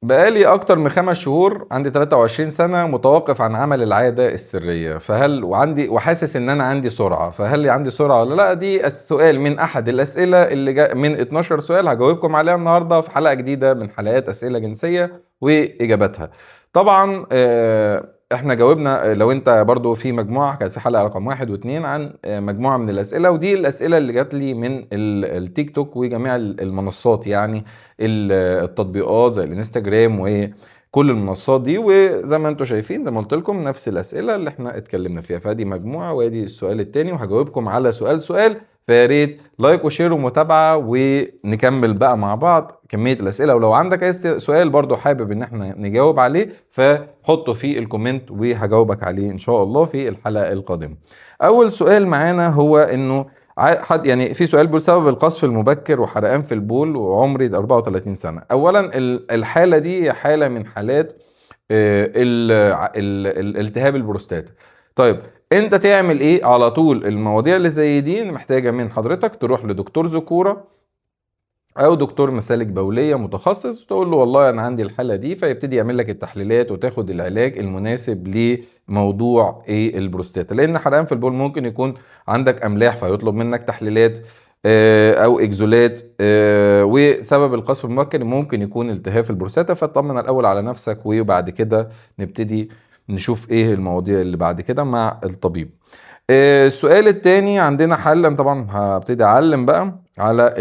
بقالي أكتر من 5 شهور، عندي 23 سنة، متوقف عن عمل العادة السرية، فهل وعندي وحاسس إن أنا عندي سرعة، فهل عندي سرعة ولا لأ؟ دي السؤال من أحد الأسئلة اللي جا من 12 سؤال هجاوبكم عليها النهاردة في حلقة جديدة من حلقات أسئلة جنسية وإجاباتها. طبعا احنا جاوبنا، لو انت برضو في مجموعة كانت في حلقة رقم 1 و2 عن مجموعة من الأسئلة، ودي الأسئلة اللي جات لي من التيك توك وجميع المنصات، يعني التطبيقات زي الانستجرام وكل المنصات دي. وزي ما انتم شايفين زي ما قلت لكم نفس الأسئلة اللي احنا اتكلمنا فيها، فادي مجموعة وادي السؤال التاني، وهجاوبكم على سؤال سؤال. فيا ريت like و share ومتابعة، ونكمل بقى مع بعض كمية الأسئلة. ولو عندك أي سؤال برضو حابب إن احنا نجاوب عليه فحطه في ال comment وهجاوبك عليه إن شاء الله في الحلقة القادمة. أول سؤال معانا هو إنه حد يعني في سؤال بيقول سبب القذف المبكر وحرقان في البول وعمري 34 سنة. أولا الحالة دي حالة من حالات الالتهاب البروستاتا. طيب انت تعمل ايه على طول؟ المواضيع اللي زي دي محتاجة من حضرتك تروح لدكتور ذكورة او دكتور مسالك بولية متخصص، وتقول له والله انا عندي الحالة دي، فيبتدي يعمل لك التحليلات وتاخد العلاج المناسب لموضوع ايه البروستاتا. لان حرقان في البول ممكن يكون عندك املاح فيطلب منك تحليلات، او اكزولات، وسبب القذف المبكر ممكن يكون التهاب في البروستاتا. فاطمن الاول على نفسك وبعد كده نبتدي نشوف ايه المواضيع اللي بعد كده مع الطبيب. السؤال التاني عندنا حل، طبعا هبتدي اعلم بقى على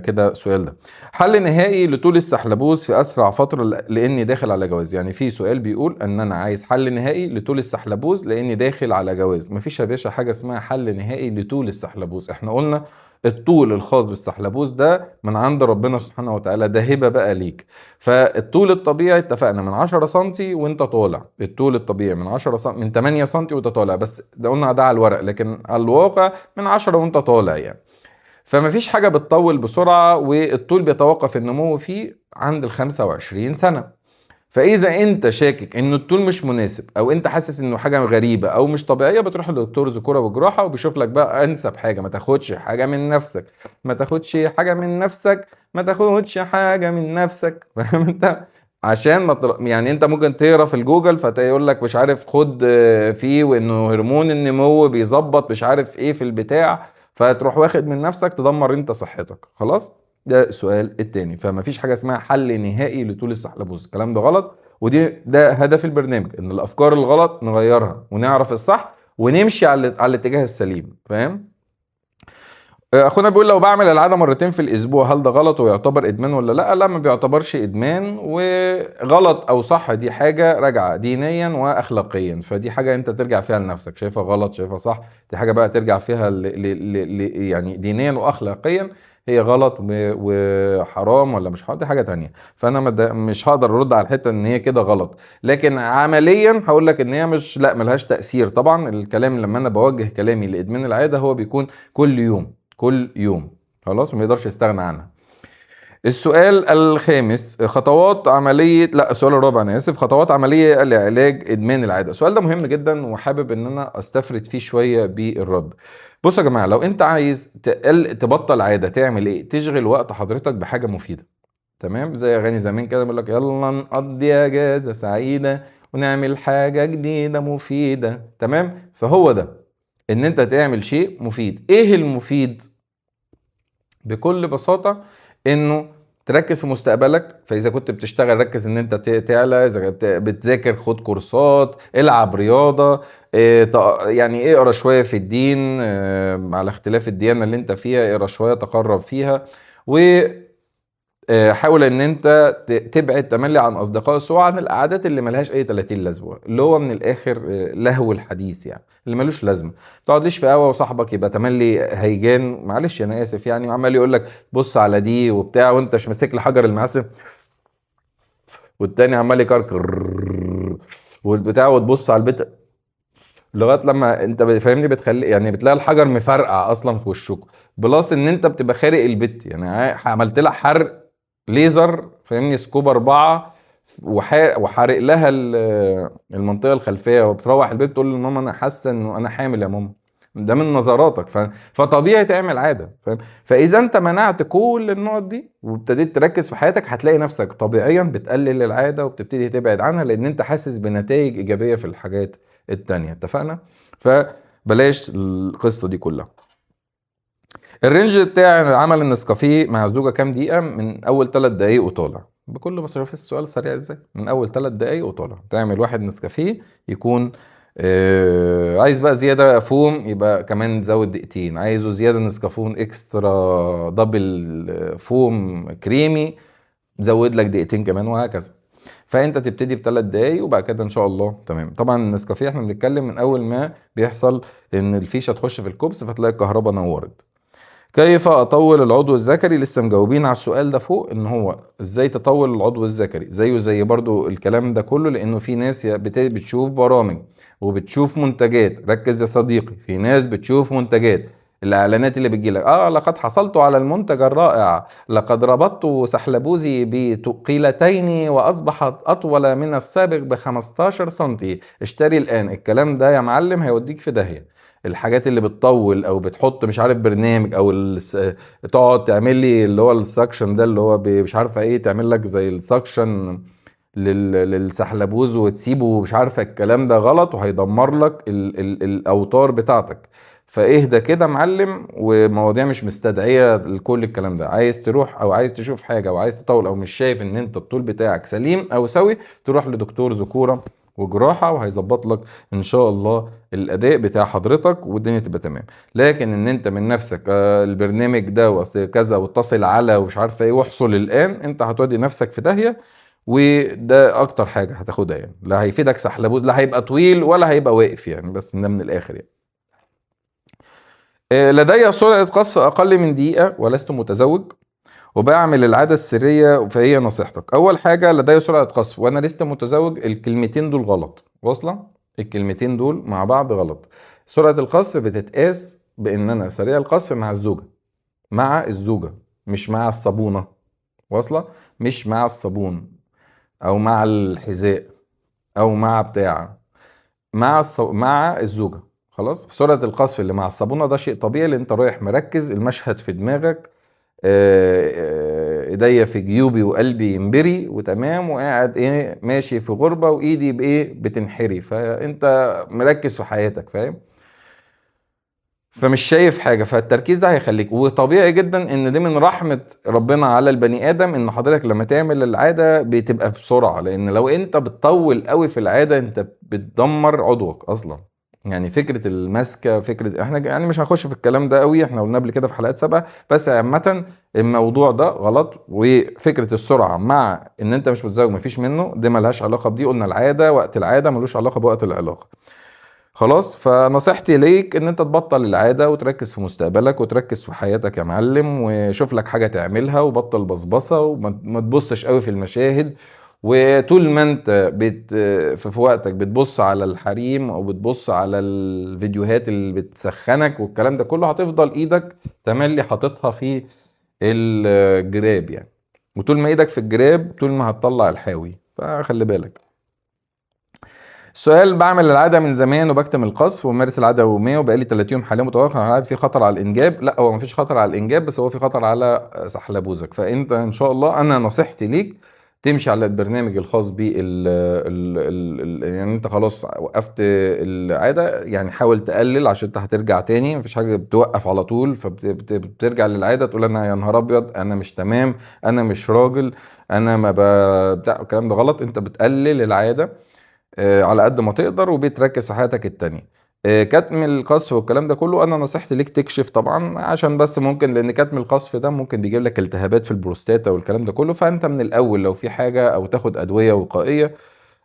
كده السؤال ده، حل نهائي لطول السحلبوز في اسرع فترة لاني داخل على جواز. يعني في سؤال بيقول ان انا عايز حل نهائي لطول السحلبوز لاني داخل على جواز. مفيش يا باشا حاجة اسمها حل نهائي لطول السحلبوز. احنا قلنا الطول الخاص بالسحلبوز ده من عند ربنا سبحانه وتعالى، ده هبة بقى ليك. فالطول الطبيعي اتفقنا من 10 سنتي وانت طالع، الطول الطبيعي من 10 سنتي، من 8 سنتي وانت طالع، بس ده قلنا ده على الورق، لكن على الواقع من 10 وانت طالع يعني. فما فيش حاجة بتطول بسرعة، والطول بيتوقف النمو فيه عند ال 25 سنة. فإذا أنت شاكك إن الطول مش مناسب، أو أنت حاسس إنه حاجة غريبة أو مش طبيعية، بتروح لدكتور ذكورة وجراحة وبيشوف لك بقى أنسب حاجة. ما تاخدش حاجة من نفسك، ما تاخدش حاجة من نفسك، ما تاخدش حاجة من نفسك. فاهم أنت؟ عشان ما يعني أنت ممكن تقرا في الجوجل فتقول لك مش عارف خد، فيه، وإنه هرمون النمو بيظبط مش عارف إيه في البتاع، فتروح واخد من نفسك تدمر أنت صحتك. خلاص؟ ده السؤال التاني. فما فيش حاجة اسمها حل نهائي لطول السحلبوز، الكلام ده غلط، ودي ده هدف البرنامج، ان الافكار الغلط نغيرها ونعرف الصح ونمشي على الاتجاه السليم. فاهم؟ اخونا بيقول لو بعمل العادة مرتين في الاسبوع هل ده غلط ويعتبر ادمان ولا لا؟ لا، ما بيعتبرش ادمان، وغلط او صح دي حاجة راجعة دينيا واخلاقيا، فدي حاجة انت ترجع فيها لنفسك، شايفها غلط شايفها صح، دي حاجة بقى ترجع فيها يعني دينيا واخلاقيا هي غلط وحرام ولا مش حرام، دي حاجة تانية. فأنا مش هقدر أرد على الحتة إن هي كده غلط، لكن عمليا هقول لك إن هي مش، لا، ملهاش تأثير. طبعا الكلام لما أنا بوجه كلامي لإدمان العادة هو بيكون كل يوم، كل يوم، خلاص، وما يقدرش يستغنى عنها. السؤال الخامس، خطوات عملية، لا السؤال الرابع، أنا آسف، خطوات عملية لعلاج إدمان العادة. السؤال ده مهم جدا وحابب إن أنا أستفرد فيه شوية بالرد. بصوا يا جماعة، لو أنت عايز تبطل عادة تعمل إيه؟ تشغل وقت حضرتك بحاجة مفيدة، تمام؟ زي أغاني زمان كده بيقول لك يلا نقضي أجازة سعيدة ونعمل حاجة جديدة مفيدة، تمام؟ فهو ده، إن أنت تعمل شيء مفيد. إيه المفيد؟ بكل بساطة إنه تركز في مستقبلك. فإذا كنت بتشتغل ركز إن أنت تعلى، إذا كنت بتذاكر خد كورسات، العب رياضة، اقرا شوية في الدين، على اختلاف الديانة اللي أنت فيها اقرا شوية تقرب فيها، و حاول إن أنت تبعد تملي عن أصدقاء السوء، عن القعدات اللي ملهاش أي 30 لازمة، اللي هو من الآخر، لهو الحديث يعني اللي ملوش لازمة. ما تقعدليش في قهوة وصاحبك يبقى تملي هيجان، معلش أنا آسف يعني، وعمال يقول لك بص على دي وبتاع، وأنت مش ماسك لي حجر المعسل، والتاني عمال يكركر والبتاع، وتبص على البيت لغاية لما انت فاهمني، بتخلي يعني بتلاقي الحجر مفرقع اصلا في وشكوا، بلس ان انت بتبقى خارق البت يعني، عملت لها حرق ليزر فاهمني، سكوب 4، وحارق لها المنطقة الخلفية، وبتروح البيت تقول لماما انا حاسه انه انا حامل يا ماما، ده من نظراتك. فطبيعي تعمل عادة، فاهم؟ فاذا انت منعت كل النقط دي وابتديت تركز في حياتك، هتلاقي نفسك طبيعيا بتقلل العادة وبتبتدي تبعد عنها، لان انت حاسس بنتائج ايجابية في الحاجات التانية. اتفقنا؟ فبلاش القصة دي كلها. ال range بتاع عمل النسكافيه مع الزوجة كام دقيقة؟ من اول 3 دقايق وطالع. بكل بساطة السؤال سريع ازاي؟ من اول 3 دقايق وطالع تعمل واحد نسكافيه يكون عايز بقى زيادة فوم يبقى كمان تزود دقيقتين، عايزه زيادة نسكافون extra double foam كريمي زود لك دقيقتين كمان، وهكذا. فانت تبتدي بثلاث دقايق وبعد كده ان شاء الله تمام. طبعا النسكافيه احنا بنتكلم من اول ما بيحصل ان الفيشه تخش في الكوبس فتلاقي الكهرباء نورت. كيف اطول العضو الذكري؟ لسه مجاوبين على السؤال ده فوق، ان هو ازاي تطول العضو الذكري، زيه زي برضو الكلام ده كله، لانه في ناس بتشوف برامج وبتشوف منتجات. ركز يا صديقي، في ناس بتشوف منتجات، الاعلانات اللي بتجيلك لقد حصلت على المنتج الرائع، لقد ربطت سحلبوزي بتقيلتين واصبحت اطول من السابق ب15 سنتي، اشتري الان. الكلام ده يا معلم هيوديك في داهية. الحاجات اللي بتطول او بتحط مش عارف برنامج او تقعد تعمل لي اللي هو ال suction ده اللي هو مش عارفه ايه، تعمل لك زي ال suction للسحلبوز وتسيبه مش عارفه، الكلام ده غلط وهيدمر لك الاوتار بتاعتك. فاهدى كده معلم، ومواضيع مش مستدعيه لكل الكلام ده. عايز تروح او عايز تشوف حاجة او عايز تطول او مش شايف ان انت الطول بتاعك سليم او سوي، تروح لدكتور ذكوره وجراحه وهيظبط لك ان شاء الله الاداء بتاع حضرتك والدنيا تبقى تمام. لكن ان انت من نفسك البرنامج ده واصل كذا واتصل على ومش عارفه ايه واحصل الان، انت هتودي نفسك في داهية. وده اكتر حاجة هتاخدها يعني، لا هيفيدك سحلبوز، لا هيبقى طويل ولا هيبقى واقف يعني، بس ده من الاخر يعني. لدي سرعة قصف اقل من دقيقة ولست متزوج وبعمل العادة السرية، فهي نصيحتك؟ اول حاجة لدي سرعة قصف وانا لسه متزوج، الكلمتين دول غلط، واصله؟ الكلمتين دول مع بعض غلط. سرعة القصف بتتقاس بان انا سريع القصف مع الزوجة، مع الزوجة مش مع الصابونه، واصله؟ مش مع الصابون او مع الحذاء او مع بتاع، مع الزوجة. خلاص؟ سرعة القصف اللي مع الصابونه ده شيء طبيعي، لان انت رايح مركز المشهد في دماغك، ايديا في جيوبي وقلبي ينبري وتمام، وقاعد ايه ماشي في غربه وايدي بايه بتنحري، فانت مركز في حياتك، فاهم؟ فمش شايف حاجة، فالتركيز ده هيخليك. وطبيعي جدا ان دي من رحمه ربنا على البني ادم، ان حضرتك لما تعمل العادة بتبقى بسرعة، لان لو انت بتطول قوي في العادة انت بتدمر عضوك اصلا. يعني فكرة الماسكه، فكرة احنا يعني مش هنخش في الكلام ده قوي، احنا قلنا قبل كده في حلقات سابقه، بس عامة الموضوع ده غلط. وفكره السرعة مع ان انت مش متزوج مفيش منه، دي ملهاش علاقة بدي. قلنا العادة وقت العادة ملوش علاقة بوقت العلاقة. خلاص؟ فنصيحتي ليك ان انت تبطل العادة وتركز في مستقبلك وتركز في حياتك يا معلم، وشوف لك حاجة تعملها وبطل بصبصه وما تبصش قوي في المشاهد. وطول ما انت في وقتك بتبص على الحريم او بتبص على الفيديوهات اللي بتسخنك والكلام ده كله، هتفضل ايدك تملي حاططها في الجراب يعني، وطول ما ايدك في الجراب طول ما هتطلع الحاوي، فخلي بالك. السؤال: بعمل العادة من زمان وبكتم القصف ومارس العادة يوميا وبقالي 30 يوم حاليا متوقف عن العادة، في خطر على الانجاب؟ لا، هو مفيش خطر على الانجاب، بس هو في خطر على سحلبوزك. فانت ان شاء الله انا نصيحتي ليك تمشي على البرنامج الخاص بال يعني انت خلاص وقفت العادة، يعني حاول تقلل عشان انت هترجع تاني، مفيش حاجة بتوقف على طول، فبترجع للعادة تقول انا يا نهار ابيض انا مش تمام، انا مش راجل، انا ما بتاع، الكلام ده غلط. انت بتقلل العادة على قد ما تقدر وبتركز في حياتك التانية. كتم القصف والكلام ده كله انا نصيحتي ليك تكشف طبعا، عشان بس ممكن، لان كتم القصف ده ممكن بيجيب لك التهابات في البروستاتا والكلام ده كله، فانت من الاول لو في حاجة او تاخد ادوية وقائيه،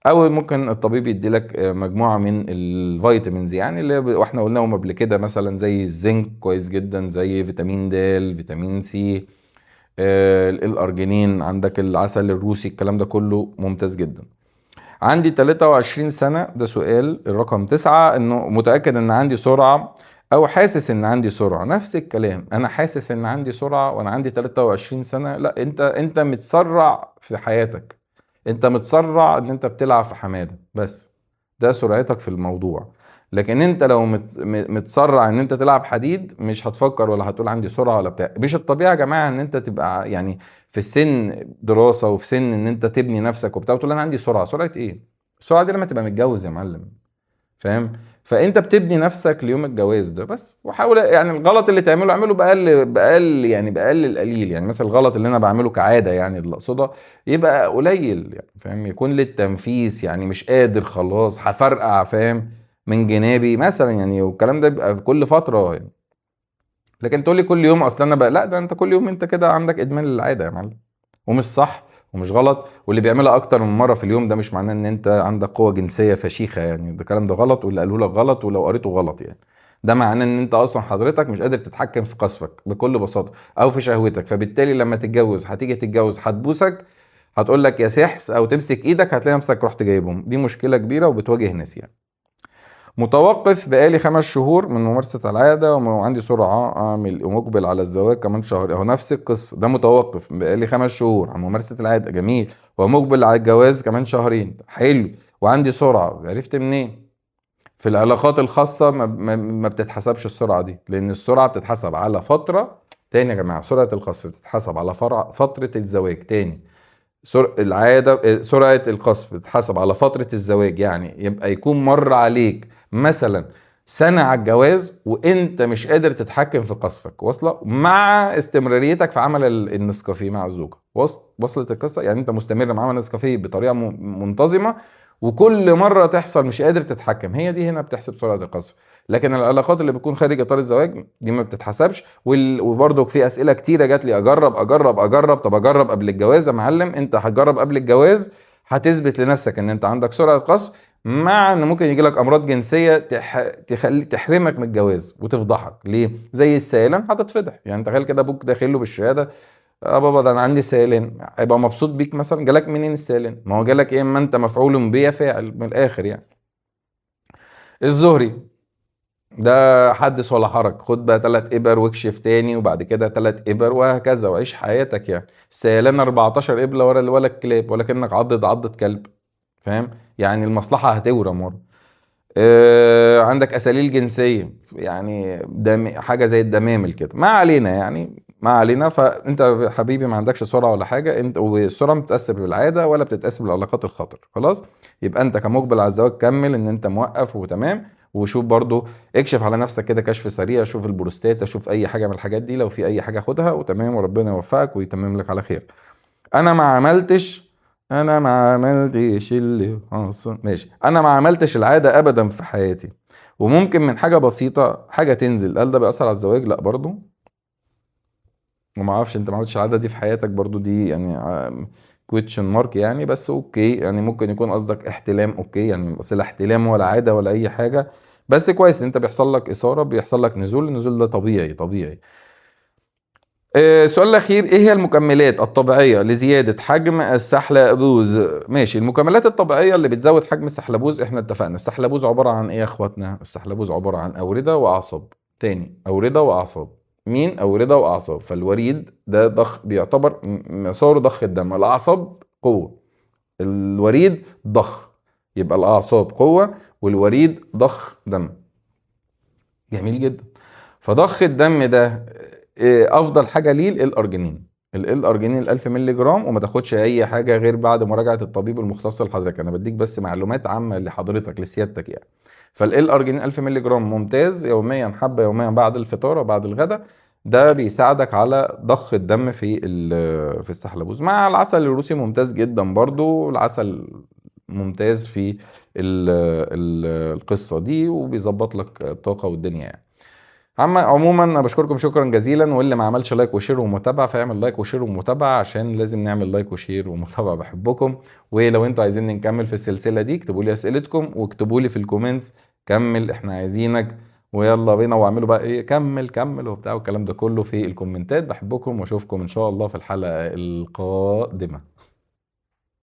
او ممكن الطبيب يدي لك مجموعة من ال vitamins يعني اللي واحنا قلناهم قبل كده، مثلا زي الزنك كويس جدا، زي فيتامين د، فيتامين سي، الارجينين، عندك العسل الروسي، الكلام ده كله ممتاز جدا. عندي 23 سنة، ده سؤال الرقم 9، انه متأكد ان عندي سرعة او حاسس ان عندي سرعة. نفس الكلام، انا حاسس ان عندي سرعة وانا عندي 23 سنة. لا، انت متسرع في حياتك، انت متسرع ان انت بتلعب في حمادة، بس ده سرعتك في الموضوع. لكن انت لو متسرع ان انت تلعب حديد مش هتفكر ولا هتقول عندي سرعة ولا بتاع. مش الطبيعي يا جماعة ان انت تبقى يعني في سن دراسة وفي سن ان انت تبني نفسك وبتاع وتقول انا عندي سرعة. سرعة ايه؟ السرعة دي لما تبقى متجوز يا معلم، فاهم؟ فانت بتبني نفسك ليوم الجواز ده بس. وحاول يعني الغلط اللي تعمله اعمله باقل يعني باقل القليل. يعني مثلا الغلط اللي انا بعمله كعادة يعني اللي اقصده يبقى قليل يعني، فاهم؟ يكون للتنفيس يعني، مش قادر خلاص هفرقع، فاهم؟ من جنابي مثلا يعني، والكلام ده بيبقى في كل فترة يعني. لكن تقول لي كل يوم اصل انا بقى، لا ده انت كل يوم انت كده عندك ادمان للعادة يا معلم، ومش صح ومش غلط. واللي بيعملها اكتر من مرة في اليوم ده مش معناه ان انت عندك قوة جنسية فشيخه يعني، ده الكلام ده غلط، واللي قاله لك غلط، ولو قريته غلط يعني. ده معناه ان انت اصلا حضرتك مش قادر تتحكم في قذفك بكل بساطة او في شهوتك. فبالتالي لما تتجوز هتيجي تتجوز هتبوسك، هتقول لك يا سحس او تمسك ايدك، هتلاقي نفسك رحت جايبهم. دي مشكلة كبيرة وبتواجه ناس يعني. متوقف بقالي 5 شهور من ممارسة العادة وعندي سرعة أعمل ومقبل على الزواج كمان شهر. أهو نفس القصة، ده متوقف بقالي 5 شهور عن ممارسة العادة، جميل، ومقبل على الجواز كمان شهرين، حلو، وعندي سرعة. عرفت منين؟ في العلاقات الخاصة ما بتتحسبش السرعة دي، لأن السرعة بتتحسب على فترة. تاني يا جماعة، سرعة القذف بتتحسب على فترة الزواج. تاني، العادة سرعة القذف بتتحسب على فترة الزواج، يعني يبقى يكون مر عليك مثلا سنة على الجواز وانت مش قادر تتحكم في قذفك، واصلة؟ مع استمراريتك في عمل النسكافيه مع الزوجة، وصلت القصة؟ يعني انت مستمر مع عمل النسكافيه بطريقة منتظمة، وكل مرة تحصل مش قادر تتحكم، هي دي هنا بتحسب سرعة القذف. لكن العلاقات اللي بتكون خارج اطار الزواج دي ما بتتحسبش. وبرضك في اسئلة كتيرة جات لي، اجرب اجرب اجرب. طب اجرب قبل الجواز يا معلم؟ انت هتجرب قبل الجواز هتثبت لنفسك ان انت عندك سرعة قذف، مع ان ممكن يجي لك امراض جنسية تحرمك من الجواز وتفضحك. ليه؟ زي السيلان هتتفضح. يعني تخيل كده ابوك داخل له بالشهادة، يا بابا ده انا عندي سيلان، هيبقى مبسوط بيك مثلا؟ جالك منين السيلان؟ ما هو جالك ايه؟ اما انت مفعول به فاعل من الاخر يعني. الزهري ده حدث ولا حرج، خد بقى 3 ابر واكشف تاني، وبعد كده 3 ابر وهكذا، وعيش حياتك يعني. السيلان 14 ابله ولا الكلاب، ولكنك عضت عضة كلب، فاهم؟ يعني المصلحة هتورم ورا. عندك اساليل جنسية يعني، حاجة زي الدمامل كده، ما علينا يعني، ما علينا. فانت حبيبي ما عندكش سرعة ولا حاجة، انت والسرعة ما بتتاثر بالعادة ولا بتتاثر بالعلاقات الخطر، خلاص؟ يبقى انت كمقبل على الزواج كمل ان انت موقف وتمام، وشوف برضو اكشف على نفسك كده كشف سريع، شوف البروستاتا، شوف اي حاجة من الحاجات دي، لو في اي حاجة خدها وتمام، وربنا يوفقك ويتمم لك على خير. انا ما عملتش، انا ما عملتش اللي حصل، ماشي، انا ما عملتش العادة ابدا في حياتي، وممكن من حاجة بسيطة حاجة تنزل، هل ده بيأثر على الزواج؟ لا برضو. وما اعرفش انت ما عملتش العادة دي في حياتك برضو، دي يعني question mark يعني، بس okay يعني ممكن يكون قصدك احتلام، okay يعني، بس لا احتلام ولا عادة ولا اي حاجة، بس كويس ان انت بيحصل لك اثاره، بيحصل لك نزول، النزول ده طبيعي طبيعي. السؤال الاخير، ايه هي المكملات الطبيعية لزيادة حجم السحلبوز؟ ماشي، المكملات الطبيعية اللي بتزود حجم السحلبوز، احنا اتفقنا السحلبوز عبارة عن ايه يا اخواتنا؟ السحلبوز عبارة عن اورده واعصاب. تاني، اورده واعصاب. مين؟ اورده واعصاب. فالوريد ده ضخ، بيعتبر مساره ضخ الدم، الاعصاب قوة، الوريد ضخ، يبقى الاعصاب قوة والوريد ضخ دم. جميل جدا. فضخ الدم ده افضل حاجة ليه الارجينين، الارجينين 1000 مللي جرام، وما تاخدش اي حاجة غير بعد مراجعه الطبيب المختص لحضرتك. انا بديك بس معلومات عامة لحضرتك لسيادتك يعني. فالارجينين 1000 مللي جرام ممتاز، يوميا حبه، يوميا بعد الفطار وبعد الغداء، ده بيساعدك على ضخ الدم في السحلبوز. مع العسل الروسي ممتاز جدا برضو، العسل ممتاز في القصة دي، وبيظبط لك الطاقة والدنيا يعني. عموما انا بشكركم شكرا جزيلا، واللي ما عملش like و share ومتابعة فيعمل like و share ومتابعة، عشان لازم نعمل like و share ومتابعة. بحبكم، ولو انتوا عايزين نكمل في السلسلة دي اكتبوا لي اسئلتكم، واكتبوا لي في ال comments كمل احنا عايزينك، ويلا بينا، واعملوا بقى ايه، كمل كمل وبتاع والكلام ده كله في الكومنتات. بحبكم واشوفكم ان شاء الله في الحلقة القادمة.